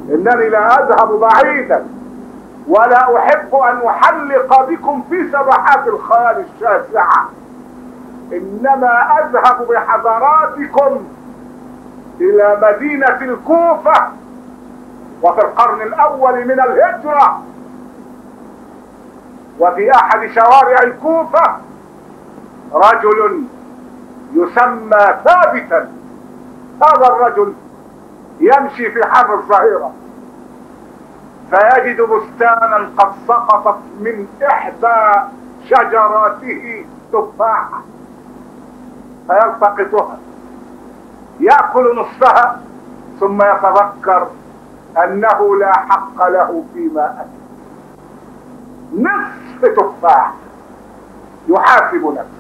إنني لا أذهب بعيدا، ولا أحب أن أحلق بكم في سبحات الخيال الشاسعة، إنما أذهب بحضاراتكم إلى مدينة الكوفة، وفي القرن الأول من الهجرة، وفي أحد شوارع الكوفة رجل يسمى ثابتا. هذا الرجل يمشي في حر الظهيرة فيجد بستانا قد سقطت من إحدى شجراته تفاحة، فيلتقطها، يأكل نصفها، ثم يتذكر أنه لا حق له فيما أكل. نصف تفاح، يحاسب نفسه.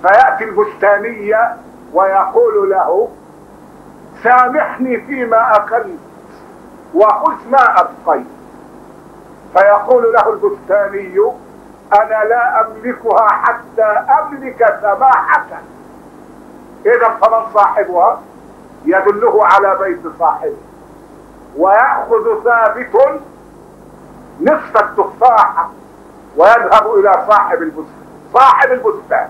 فيأتي البستانية ويقول له: سامحني فيما أكلت وخذ ما أبقيت. فيقول له البستاني: أنا لا أملكها حتى أملك سماحتك. إذا فمن صاحبها؟ يدله على بيت صاحبه، ويأخذ ثابت نصف التفاحة ويذهب إلى صاحب البستان، صاحب البستان،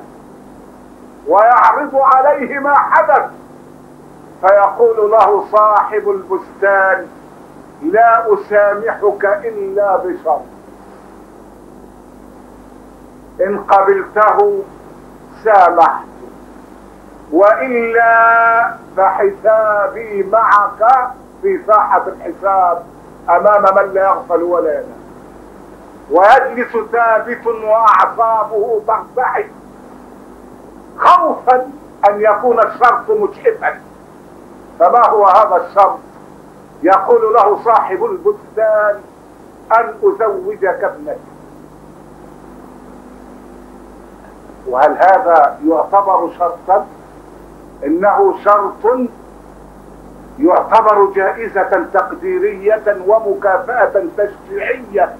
ويعرض عليه ما حدث. فيقول له صاحب البستان: لا أسامحك إلا بشرط، إن قبلته سامحت، وإلا فحسابي معك في ساحة الحساب أمام من لا يغفل ولا ينام. ويجلس ثابت وأعصابه ترتعد خوفا أن يكون الشرط مجحفا. فما هو هذا الشرط؟ يقول له صاحب البستان: أن أزوجك ابنتي. وهل هذا يعتبر شرطا؟ إنه شرط يعتبر جائزة تقديرية ومكافأة تشجيعية